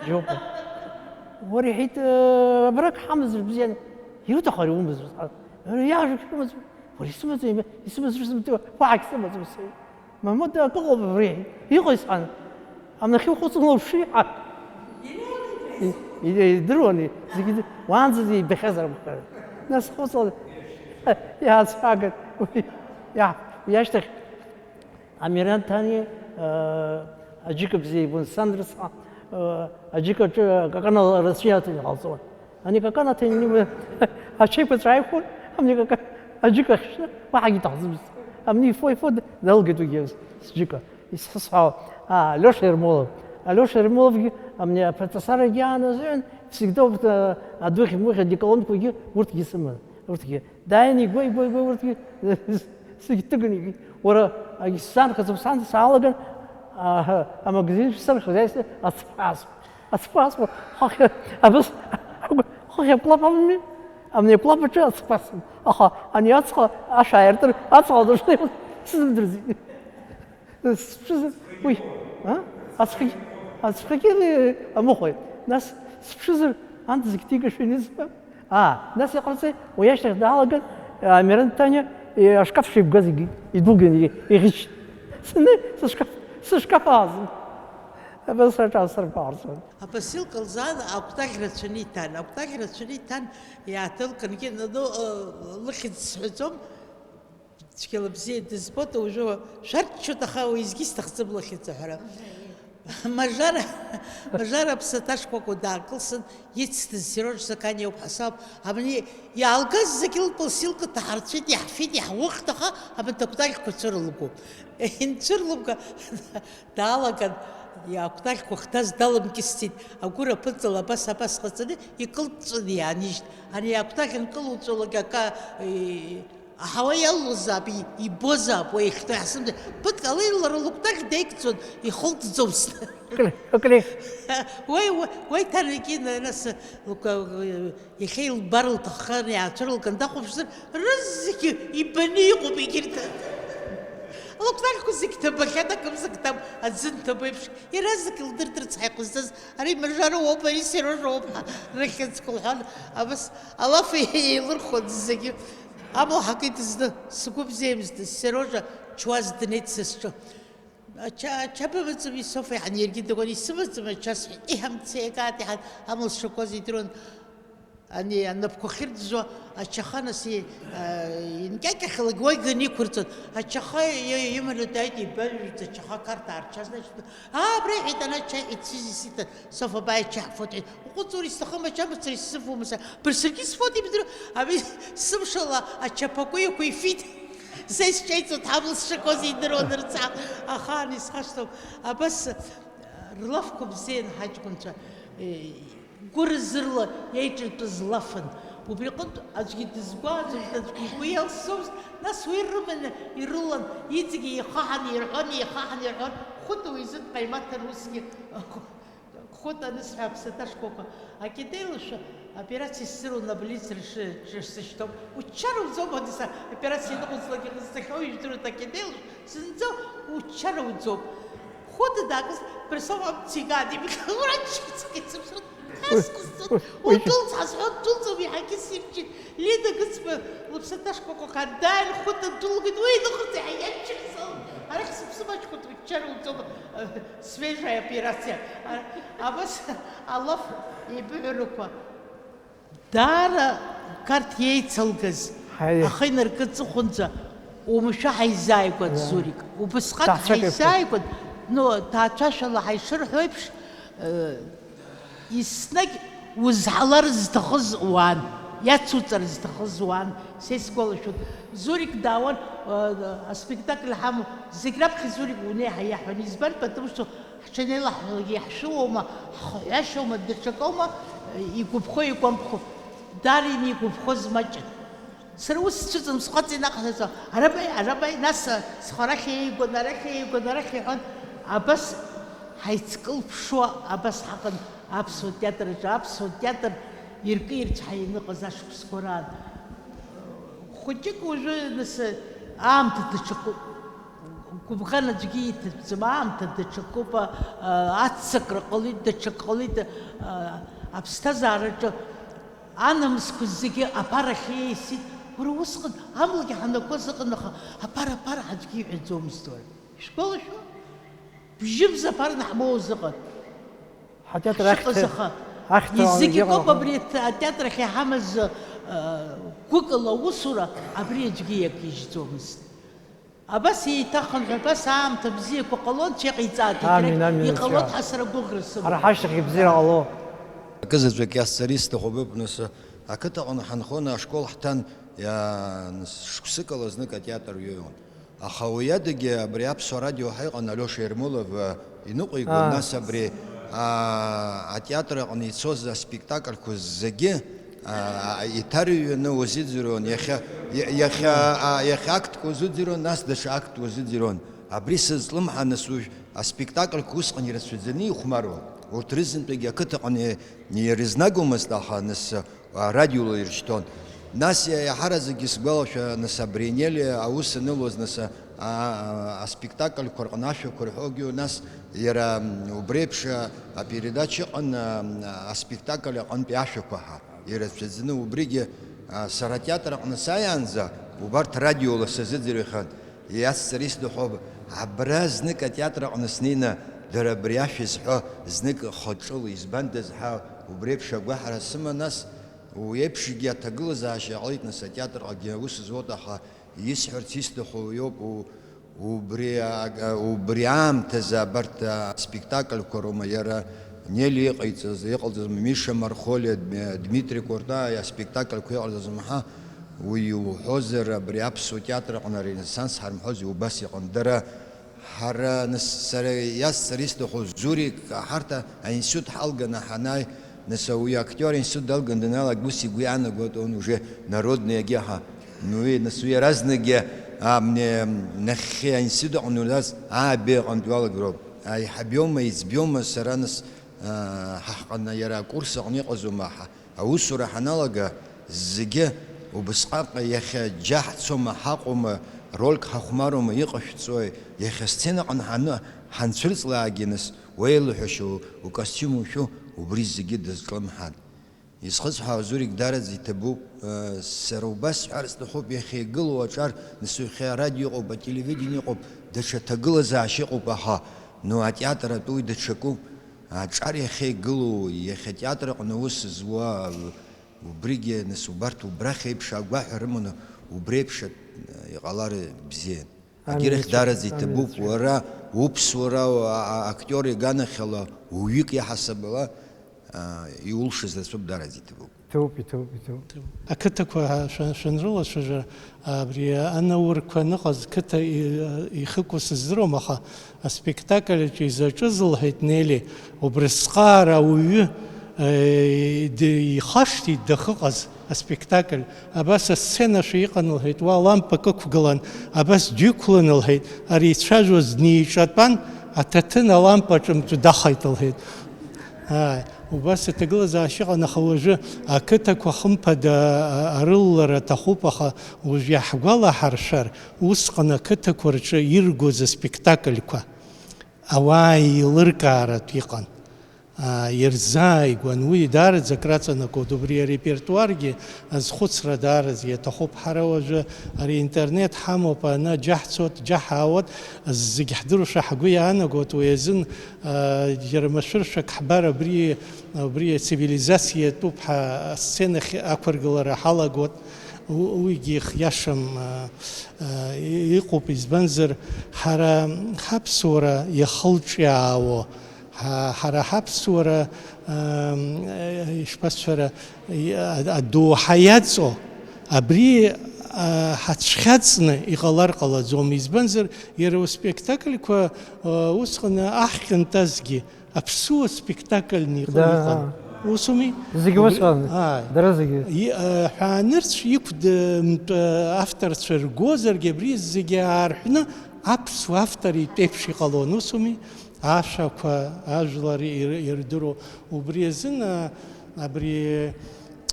Џьоба. Уара, иҳәеит, э, абрак ҳамазар бзиан, иуҭаху ари умаз? Уара, иаажәг шәымаӡам? Уара, исымаӡам, исымаз рзымдыруа, уаҳагь сымаӡам, сеи. Мамода, акы ыҟоуп абри, иҟои сҳәан. Амнахьы ухәыцын лаԥши, ҳа. И-, и-, идыруан, и-, зегьы ды-, уаанӡа ибахьазар акәхарын. Нас хәыцуан, иаацәааган, уи, иа-, уи ашьҭахь Амиран Ҭаниа, э, аџьыка бзиа ибон, сан рыцҳа, э, аџьыка аҿы акакан рацәа иаҭаны иҟалҵон. Ани акакан аҭаны има-, ачаиқәа ҵәааихәон, амни акака-, аџьыка ахьшьны, уаҳагьы иҭахӡамызт. Амни ифо-ифо д-, далгеит уигьы сџьыка. Исхысҳәаауа, а, Алиоша Ермолов. Алиоша Ермоловгьы, амни апрофессорагьы ааназыҩын, всегда урҭ, э, адухь-мухь, одеколонқәагьы урҭгьы сыман, урҭгьы. Дааины игәа, игәа, игәа, урҭгьы зегь ҭыганы игеит. Уара, агьсзаанхаӡом, сан саалаган, аҳа, амагазин шәсырхыз, аисы ацԥасп. Ацԥасп, хахьа, абас, хахьа аплап амами, амни аплап аҿы ацԥасп. Аха, ани ацха, ашә ааиртыр, ацха дышнеиуаз, сзымдырӡеит. Сыԥшызар, уи, а? Ацәхагьы, ацәхагьы, э, амыхәеит. Нас сыԥшызар, анҭ зегь ҭигашәа инызба? А, нас иҟарҵеи, уи ашьҭахь даалаган, э, Амиран Ҭаниа, э, ашкаф шеибгаз егьи, идәылган егьи, иӷьычит. Сыннеи, сышкаф, сышкаф аазын. Абас аҿаасырбаарцәан. Апосилка лзаан акәтаӷь рацәаны иҭан. Акәтаӷь рацәаны иҭан, иааҭылкынгьы, нану, э, лыхьӡ сҳәаӡом, Цәгьала бзиа дызбоит, уажәы шәарччоит, аха уеизгьы исҭахӡам лыхьӡ аҳәара. Мажара, Мажара аԥсаҭа шкәакәа даакылсын, ицҭаз Сериож Заканиа ауп ҳәа сауп. Абни иаалгаз зегьы лпосилка ҭаҳарцәеит, иаҳфеит, иаҳухт, аха абанҭ акәтаӷьқәа цәырлгоуп. Инцәырлымга даалаган, акәтаӷьқәа хҭаз далымкьысӡеит, агәыр аԥынҵала абас, абас ҟаҵаны, икылҵәҵәаны иаанижьт. Ани акәтаӷь анкылуҵәалак ака, е, Аҳауа иалоузаап, и-, ибозаап, уеихьҭоу иаҳзымдыр. Ԥыҭк ала лара лыкәтаӷь деигӡон, ихылҵӡомызт. Кли, кли. Уеи, уеи, уеи, ҭаракьына, нас, лкәа-, иахьа илбар лҭаххан, иаацәырылган дахәаԥшзар, рызегьы ибаны иҟоуп егьырҭ. Лыкәтаӷьқәа Зегь ҭабахьан, акымза кҭаб аӡы нҭабо еиԥш, иаразнак илдыртырц ҳаиҟәызҵаз, ари Маржароуп, ари Сериожоуп ҳәа рыхьӡқәа лҳәан, абас алаф еилырхуан зегьы. Амала ҳакит зны, сгәы бзиамызт, Сериожа чуаз днеит са сҿы. Ача, ача бымаӡами, Софа, иҳан иаргьы дагәан, исымаӡам ача сҳәеит, иҳамцеикаат, иҳан, амала сшакуаз идыруан. Ани анапқәа хьырӡәӡәо ачаха нас и-, а, инкьакьахьалак уа иганы иқәырҵон. Ачаха и-, иманы дааит, ибаҩрӡа ачаха ақарҭ аарча, значит, аа, абра, иҳәеит, ана ача, иҳәеит, сизи сиҭа, Софа, бааи ача ҳфоит, иҳәеит. Уҟәыҵура исҭахым, ача мацара исзыфума, са, бара саргьы сфоит, ибдыруа, аби, сымшала ачаԥақәа еиқәифит. Са исҿеиҵоит, ҳабла сшакоз идыруан рца, ахаан исхашҭуам. Абас, рлафқәа бзиан ҳаҷкәынцәа, э, гәырзырла иеиҿыртәыз лафын. Убри аҟынтә аӡәгьы дызгәааӡомызт, аӡәгьы игәы иалсӡомызт, нас уи рыманы ирылан, иҵегьы еихаҳан ирҳәон, еихаҳан ирҳәон, Хәыта уи изы дҟаимаҭын усгьы. Хәыта анысҳәа, аԥсаҭа шкәакәа акьатеилашәа, операциа сзыруны аблицра шы-, шы-, сышьҭоуп. Уччара уӡом, Одиса, операциа иныҟәызлак иҟазҵахьоу ижәдыруеит, акьатеилашә зынӡа уччара уӡом. Хәыта даакыс, Пресова амца игааит, врач ицәыцәгьа сыԥсыр, каск сҵәыт, удәылҵ ҳазҳәо, ддәылҵуам, иаҳагьы сирчит. Лида Гыцба лыԥсаҭа шкәакәа кандааин, Хәыта ддәылгеит, уи иныҟәыза иаҳа иаччахьаз, арахь сыԥсы маҷхоит, уччара уӡом. Свежая операция. А, абас алаф еибыҳәарақәа. Даара Қарҭ иеицалгаз, ҳаи, ахы инаркы аҵыхәанӡа, уамашәа ҳаизааигәан, да, Зурик. Убысҟак ҭаацәак еиԥш, ҳаизааигәан, ну, ҭаацәашәала ҳаишырҳәо еиԥш, э, еснагь узҳалар зҭахыз уан, иацуҵар зҭахыз уан, са исгәалашәоит. Зурик даауан, э, аспектакль ҳамоу, зегь раԥхьа Зурик унеи ҳәа иаҳҳәон. Избан, потому что ҳҽанеилаҳҳәалак иаҳшәылоума, ҳхыҳәашьоума, даҽакоума, игәаԥхо, игәамԥхо, даара инеигәаԥхоз маҷын. Сара ус сцәыӡын, схәаҵа инаҟасҵо, арабаи, арабаи, нас схы арахь еигәан, арахь еигәан, арахь иҳәон. Абас ҳаицкылԥшуа, абас ҳаҟан аԥсуа театр аҿы, аԥсуа театр иркы-ирцә ҳаиныҟаз ашықәсқәа раан. Хәыҷык уажәы, нас, аамҭа даҽакуп. Гәыбӷан аӡәгьы иҭатәӡам, аамҭа даҽакуп, а, аццакра ҟалеит, даҽак ҟалеит, а, аԥсҭазаараҿы анамысқәа зегьы аԥарахь еисит. Уара усҟан амлагьы ҳанакуаз ыҟан, аха аԥара, аԥара ҳәа аӡәгьы иҳәаӡомызт, уара. Ишәгәалашәо? Бжьымз аԥара наҳмоуз ыҟан. Ҳатеатр ахьҭа-, ҳшыҟаз, аха ахьҭа зегьы иҟан, акоуп, аха абри атеатр ахь иҳамаз, а, гәыкала аусура абри аӡәгьы иагьежьӡомызт. Абас еиҭахынҳәып, абас аамҭа бзиақәа ҟалон, ҽеиҟаиҵааит, егьрахь амин, амин, иҟалоит ҳәа сара гәыӷра сымоуп. Ҳара ҳашьҭахь ибзиара ҟало. Акызаҵәык иасзар исҭаху быԥнысы, ақыҭаҟны ҳанхон, ашкол ҳҭан, иа-, нас, шықәсыкала знык атеатр ҩеиуан. Аха уи адагьы абри Аԥсуа радио ҳәа иҟан, Алиоша Ермолов, а, иныҟәигон, аа, нас абри, а, атеатр аҟны ицоз аспектакльқәа зегьы, а, иҭарҩуаны уазыӡырҩуан. Иахьа, иа-, иахьа, а, иахьа актк уазыӡырҩуан, нас даҽа актк уазыӡырҩуан. Абри сызҿлымҳа, нас, уажә аспектакльқәа усҟан ирацәаӡаны ихәмаруан. Урҭ рызынтәыгьы ақыҭаҟны ирызнагомызт, аха, нас, а, радиола ирышьҭон. Нас иа-, иаҳараӡакгьы сгәалашәа, нас, абри Нели аус анылуаз, нас, а, а, аспектакльқәа рҟны ашәақәа рҳәогьы, нас иара, м, убри еиԥш, а, апередача ыҟан, а, м, аспектакль аҟынтәи ашәақәа ҳәа ирацәаӡаны, убригьы, а, сара атеатр аҟны сааиаанӡа убарҭ радиола сазыӡырҩхьан. Иацҵар исҭаху, абра знык атеатр аҟны снеины, дара абри ашәа зҳәо знык хаҿыла, избандаз ҳәа убри еиԥш агәаҳәара сыман, нас уи еиԥшгьы аҭагылазаашьа ҟалеит, нас атеатрҟагьы аус зуеит, аха исҳәарц исҭаху уиоуп, у-, убри а-, убри аамҭазы абарҭ аспектакльқәа роума, иара Нели иҟаиҵаз, иҟалҵаз, Миша Мархолиа, Дми-, Дмитри Куртаи аспектакльқәа иҟарҵаз, умҳа, уи иуҳәозар, абри аԥсуа театр аҟны аренессанс ҳармҳәози, убас иҟан. Дара, ҳара, нас, сара иасҵар исҭаху, Зурик, ҳарҭ аинститут ҳалганы ҳанааи, нас, уи актиор аинститут далган даналага, ус игәы иаанагоит, он уже народный агьаҳа. Ну, уи, нас, уи иаразнакгьы, а, мне, нахьхьи аинститут аҟны уи нас, аабеиа аҟынтә уалагароуп. Аиҳабиоума, аиҵбиоума, сара, нас, а, ҳа ҳҟны иара акурс аҟны иҟазоума, ҳа, аусура ҳаналага, зегьы убысҟак, иахьа џьа ҳцома, ҳаҟоума, Рольк ҳахәмарума, иҟашәҵои, иахьа асценаҟны ҳаны ҳанцәырҵлаагьы, нас, уеилаҳәашьа, укостиум ушәу, убри зегьы дазҿлымҳан. Изхысҳәаауа, Зурик, дараӡа иҭабуп. Сара убас сҳәар сҭахуп, иахьа игылоу аҿар, нас, иахьа арадио ыҟоуп, ателевидение ыҟоуп, даҽа ҭагылазаашьа ыҟоуп, аха, ну, атеатр атәы уи даҽакуп. Аҿар иахьа игылоу, иахьа атеатр аҟны аус зуа, убригьы, нас, убарҭ убрахь еиԥш агәаҳәа рыманы, убри еиԥш иҟалар бзиан. Аминь, Агьырахь дараӡа аминь, иҭабуп, аминь. Уара уԥсуара, а-, а-, актиор иганахьала, уҩык иаҳасабала, а, иулшаз рацәоуп, дараӡа иҭабуп. Иҭоуп, иҭоуп, иҭоуп. Ақыҭақәа шәа-, шәанрылацәажәа, абри анаурқәа аныҟаз қыҭа и-, ихықәу сыздыруам, аха аспектакль аҿы изаҿыз, лҳәеит Нели, убрысҟаара ауаҩы, э, д-, ихашҭит дахыҟаз аспектакль. Абас асцена шәа иҟан, лҳәеит, уа лампак ықәгылан, абас дҩықәлан, лҳәеит, ари ицәажәоз днеиҿатәан, аҭаҭын алампа ҿымҭ дахеит, лҳәеит. Ааи, убас аҭагылазаашьа ыҟан, аха уажәы ақыҭақәа, хымԥада, а-, арылалара аҭахуп, аха уажә иаҳгәалаҳаршәар, усҟан ақыҭақәа рҿы иргоз аспектакльқәа ауаа еилыркааратә иҟан. Аа, ирзааигәан, уи даараӡа акраҵанакуеит, убри арепертуаргьы азхәыцра даараӡа иаҭахуп. Ҳара уажәы ари интернет ҳамоуп, аны џьаҳцоит, џьаҳаауеит, зегь ҳдыруашәа ҳгәы иаанагоит, уи азын, аа, џьара машәыршәак ҳбар, абри, убри ацивилизациа иатәуп ҳәа асценахь ақәыргылара ҳалагоит. У-, уигьы ихиашам, аа, аа, и-, иҟоуп, избанзар, ҳара ҳаԥсуара иахылҿиаауа, Ҳа-, ҳара ҳаԥсуара, ам, ишԥасҳәара, и-, а-, адоуҳа иаҵоу, абри, а, ҳацәхьаҵны иҟалар ҟалаӡом. Избанзар, иара успектакльқәа, а, усҟан аҳ ҟьантазгьы аԥсуа спектакльны иҟ-, Да. Иҟан. Усуми? Зегь Убри-, усҟан. Ааи. Дара зегьы. И-, а, ҳәаанырцә иқәдымтәа авторцәа ргозаргьы, абри зегьы аарҳәны аԥсуа автор итәеиԥш иҟалон. Усуми? Ашәақәа, ажәлар ир-, ирдыруа. Убри азын, а, абри,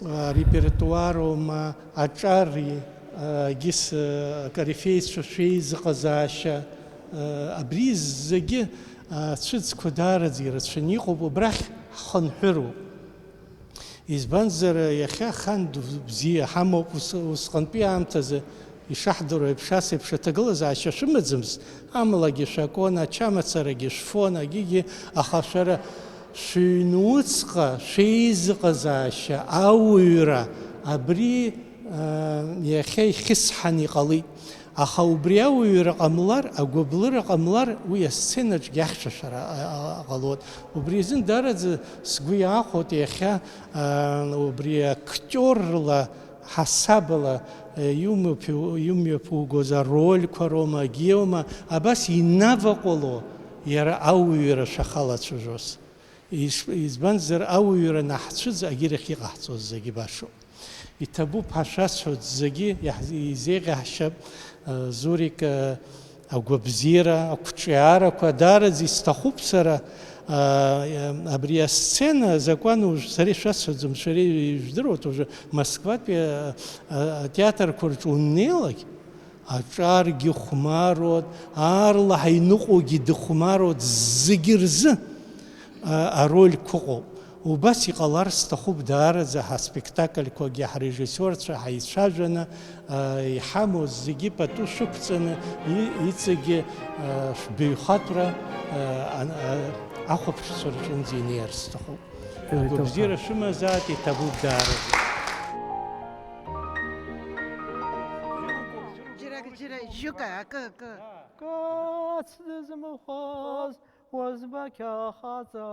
а, арепертуарума, аҿари, а, гьыс, а, акорифеицәа шәеизыҟазаашьа, а, абри зегьы, а, ацәыӡқәа даараӡа ирацәаны иҟоуп, убрахь ҳхынҳәыроуп. Избанзар, иахьа хан ду-, бзиа ҳамоуп, ус, усҟантәи аамҭазы ишаҳдыруа еиԥш, ас еиԥш аҭагылазаашьа шәымаӡамызт, амалагьы шәакуан, ачамацарагьы шәфон, агьигьы, аха шәара шәыҩнуҵҟа шәеизыҟазаашьа, ауаҩра, абри, а, иахьа ихьысҳан иҟалеит. Аха убри ауаҩра ҟамлар, агәыблыра ҟамлар, уи асценаҿгьы ахьшәашәара, а, а, ҟалоит. Убри азын даараӡа сгәы иаахәоит иахьа, а, убри актиорла, ҳасабала, а, иумҩаԥу-, иумҩаԥугоз арольқәа роума, агьиоума, абас инаваҟәало иара ауаҩра шәахалацәажәоз. Иш-, избанзар, ауаҩра анаҳцәыӡ, агьырахь иҟаҳҵоз зегьы башоуп. Иҭабуп ҳәа шәасҳәоит, зегьы иаҳ-, изеиӷьаҳшьап, э, Зурик, э, агәабзиара, ақәҿиарақәа, даараӡа исҭахуп сара, э, абри асцена азакәан уажә сара ишәасҳәаӡом, шәара ижәдыруеит, уажәы Москватәи, э, э, атеатрқәа рҿы уннеилак, аҿаргьы хәмаруеит, аарлаҳа иныҟәогьы дыхәмаруеит, зегьы рзы, а, арольқәа ыҟоуп. Убас иҟалар сҭахуп даараӡа, ҳаспектакльқәагьы ҳрежиссиорцәа ҳаицәажәаны, а, иҳамоу зегьы пату шәықәҵаны, и-, иҵегьы, а, шәбаҩхатәра, а, ан-, а, ахәаԥшцәа рҿынӡа инеир сҭахуп. Иҭабуп. Агәабзиара шәымазааит, иҭабуп даараӡа. Џьара, џьара, жьыка, акы, акы. Кац дызмыхәоз уазбақь ахаҵа.